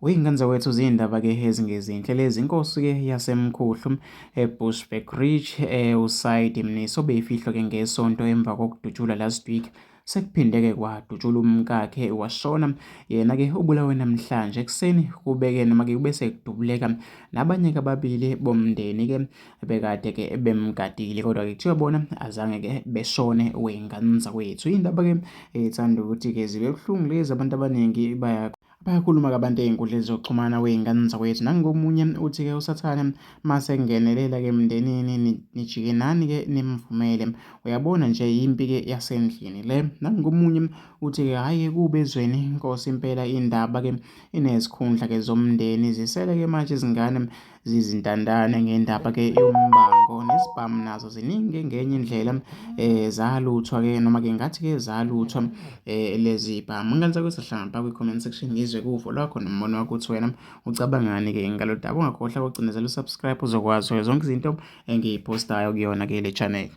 Wey'ngane zakwethu ziyindaba-ke ezingezinhle lezi. Inkosi-ke yaseMkhuhlu eBushbuckridge uSayidi Mnisi obeyifihlwa-ke ngeSonto emva kokudutshulwa last week sekuphinde-ke kwadutshulwa umkakhe washona. Yena-ke ubulawe namhlanje ekuseni kubeke noma-ke kube sekudubuleka nabanye-ke ababili bomndeni-ke bekade-ke bemgadile kodwa-ke kuthiwa bona azange-ke beshone wey'ngane zakwethu. Iy'ndaba-ke ey'thanda ukuthi-ke zibe buhlungu lezi abantu abaningi baya Bayakhuluma-ke abantu ey'nkundleni zokuxhumana wey'ngane zakwethu. Nangomunye uthi-ke uSathane mase kungenelela-ke emndenini nijike nani-ke nimvumele. Uyabona nje yimpi-ke yasendlini le. Nangomunye uthi-ke hhayi-ke kubi ezweni Nkosi impela indaba-ke inezikhundla-ke zomndeni zisele-ke manje izingane zizintandane ngendaba ke yombango nesibhamu nazo ziningi ngenye indlela zaluthwa ke noma ke ngathi ke zaluthwa lezi bhamu. Ngicela ukuthi sihlangane pha kwi-comment section ngizwe kuvo lwakho nombono wakho ukuthi wena ucabangani ke ngalolu daba. Ungakhohlwa ukucinezela u-subscribe uzokwazi zonke izinto engiyiphostayo kuyona ke le channel.